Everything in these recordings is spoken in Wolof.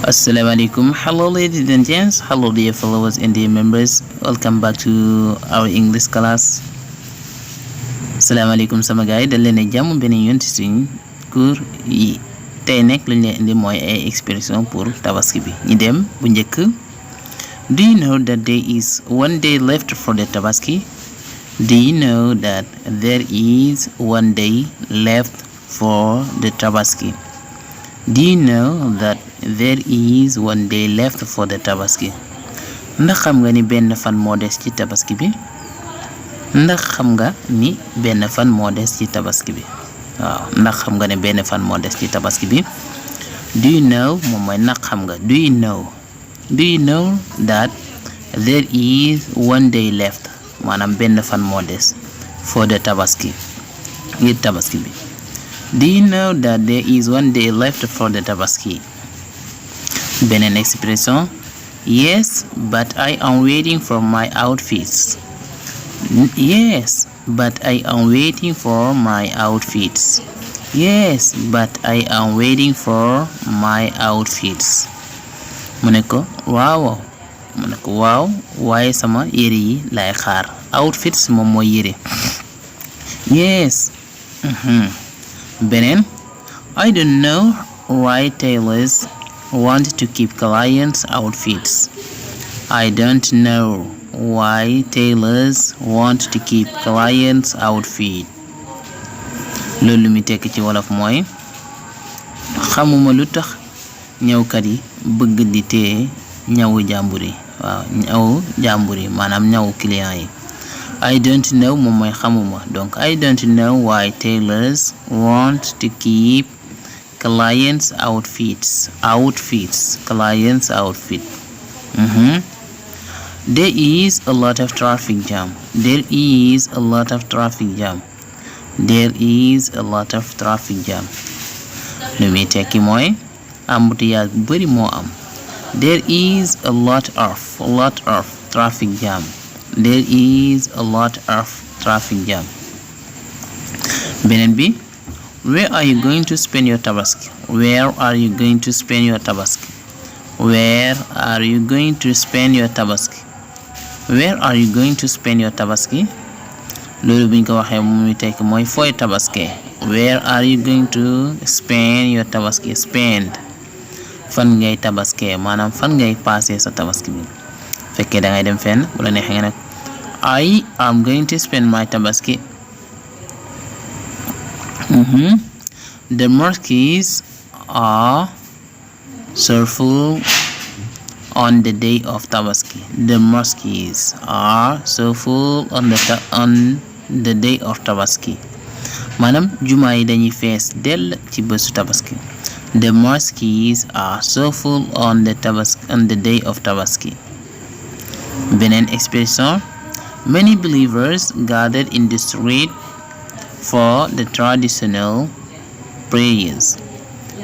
Assalamu alaikum. Hello ladies and gents, hello dear followers and dear members. Welcome back to our English class. Assalamu alaikum sama gaay dal leen ak jàmm beneen yoon ci suñu cours yi. Tey nekk lañ leen indi mooy ay expression pour Tabaski bi. Ñu dem bu njëkk. Do you know that there is one day left for the Tabaski? Do you know that there is one day left for the Tabaski? Do you know that there is one day left for the Tabaski? Ndax xam nga ni benn fan moo des ci Tabaski bi? Ndax xam nga ni benn fan moo des ci Tabaski bi? Waaw, ndax xam nga ne benn fan moo des ci Tabaski bi? Do you know moom mooy ndax xam nga? Do you know? Do you know that there is one day left? Maanaam benn fan moo des for the Tabaski. Ngir Tabaski bi. Do you know that there is one day left for the Tabaski? Beneen expression. Yes, but I am waiting for my outfits. Yes, but I am waiting for my outfits. Yes, but I am waiting for my outfits. Mu ne ko waaw. Mu ne ko waaw waaye sama yére yi lay xaar. Outfits moom mooy yére. Yes. Beneen. I don't know why tailors want to keep clients' outfits. I don't know why tailors want to keep clients' outfit. Loolu mi tekk ci wolof mooy xamuma lu tax ñawkat yi bëgg di téye ñawu jàmbur yi. Waaw, ñawu jàmbur yi maanaam ñawu client yi. I don't know moom mooy xamuma, donc I don't know why tailors want to keep clients' outfits. Clients' outfit. There is a lot of traffic jam. There is a lot of traffic jam. There is a lot of traffic jam. Lu muy tekki mooy embouteillage bu bari moo am. There is a lot of traffic jam. There is a lot of traffic jam. Beneen bi. Where are you going to spend your Tabaski? Where are you going to spend your Tabaski? Where are you going to spend your Tabaski? Where are you going to spend your Tabaski? Loolu buñ ko waxee mu muy tekk mooy fooy Tabaski. Where are you going to spend your Tabaski? Spend. Fan ngay Tabaski maanaam fan ngay passé sa Tabaski bi. Fekkee da ngay dem fenn bu la neexee nga nag I am going to spend my Tabaski. The mosques are so full on the day of Tabaski. The mosques are so full on the day of Tabaski. Maanaam jumaa yi dañuy fees dell ci bésu Tabaski. The mosques are so full on the day of Tabaski. Beneen expression. Many believers gathered in the street for the traditional prayers.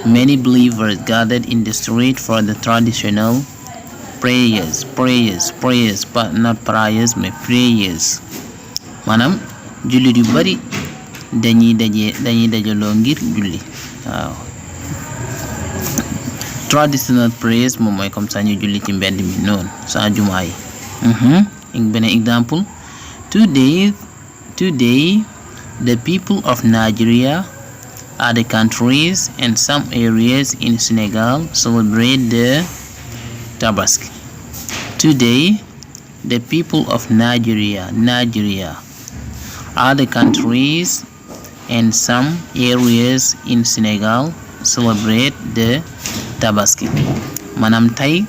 Many believers gathered in the street for the traditional prayers, but not prayers, mais prayers. Maanaam jullit yu bari dañuy dajaloo ngir julli. Waaw. Traditional prayers moom mooy comme ça ñu julli ci mbedd mi noonu sa jumaa yi. Beneen example. Today the people of Nigeria, other countries, and some areas in Senegal celebrate the Tabaski. Today, the people of Nigeria, other countries, and some areas in Senegal celebrate the Tabaski. Maanaam tey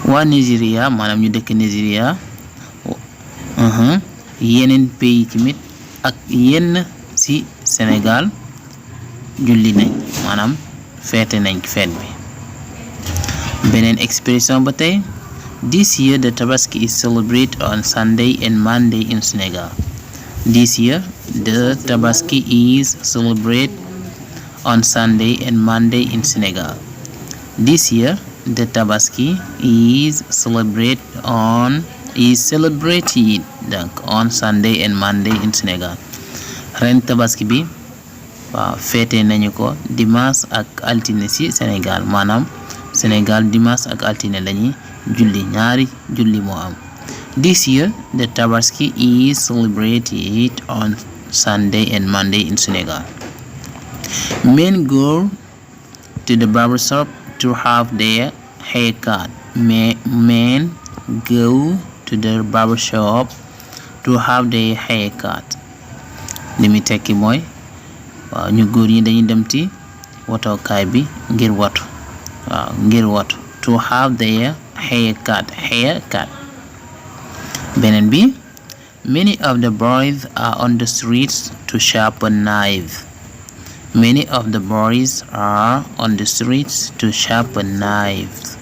waa Nigeria maanaam ñu dëkk Nigeria yeneen pays tamit ak yenn ci Sénégal julli nañ maanaam feete nañ feet bi. Beneen expression ba tey. This year the Tabaski is celebrated on Sunday and Monday in Senegal. This year the Tabaski is celebrated on Sunday and Monday in Senegal. This year the Tabaski is celebrated donc on Sunday and Monday in Senegal. Ren Tabaski bi waaw féete nañu ko dimanche ak altine ci Sénégal maanaam Sénégal dimanche ak altine lañuy julli ñaari julli moo am. This year the Tabaski is celebrated on Sunday and Monday in Senegal. Men go to the barber shop to have their haircut. Men go to the barber shop to have their haircut. li muy tekki mooy waaw ñu góor ñi dañuy dem ci watookaay bi ngir watu to have their haircut. beneen bi many of the boys are on the streets to sharpen knives. Many of the boys are on the streets to sharpen knives.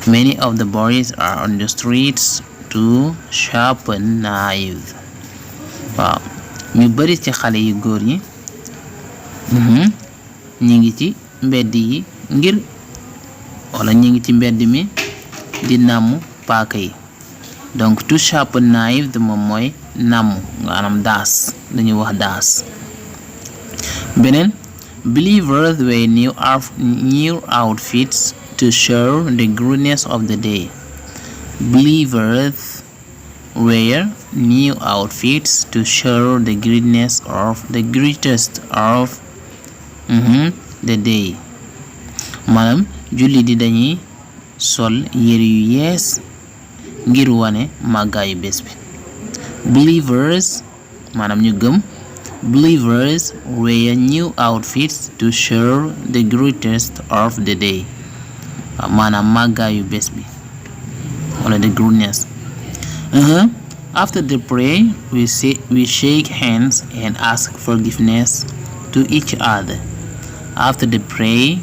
Many of the boys are on the streets to sharpen knives. waaw ñu bari ci xale yu góor ñi ñi ngi ci mbedd yi ngir wala ñi ngi ci mbedd mi di namm paaka yi. donc to sharpen knife moom mooy namm maanaam daas dañuy wax daas. beneen believers wear new outfits to show the greatness of the day. Believers wear new outfits to show the greatest of the day. maanaam julli di dañuy sol yére yu yees ngir wane màggaayu bés bi. Believers maanaam ñu gëm believers wear new outfits to show the greatest of the day. maanaam màggaayu bés bi wala the greatness. After the prayer we shake hands and ask forgiveness to each other. After the prayer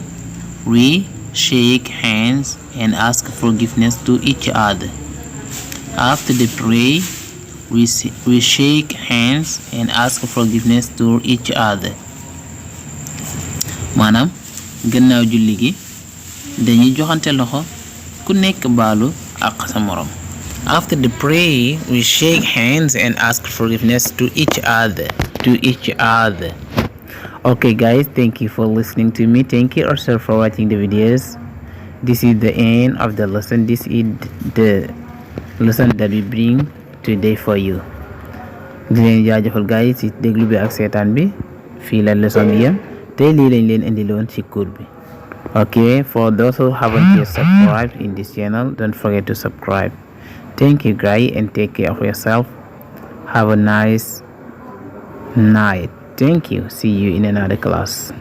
we shake hands and ask forgiveness to each other. After the prayer we shake hands and ask forgiveness to each other. maanaam gannaaw julli gi dañuy joxante loxo ku nekk baalu ak sa morom. After the prayer we shake hands and ask forgiveness to each other. Okay guys, thank you for listening to me. Thank you also for watching the videos. This is the end of the lesson. This is the lesson that we bring today for you. di leen jaajëfal guys ci déglu bi ak seetaan bi. fii la leçon bi yam tey lii lañ leen indiloon ci cours bi. Okay, for those who haven't yet subscribed in this channel, don't forget to subscribe. Thank you guys and take care of yourself. Have a nice night. Thank you. See you in another class.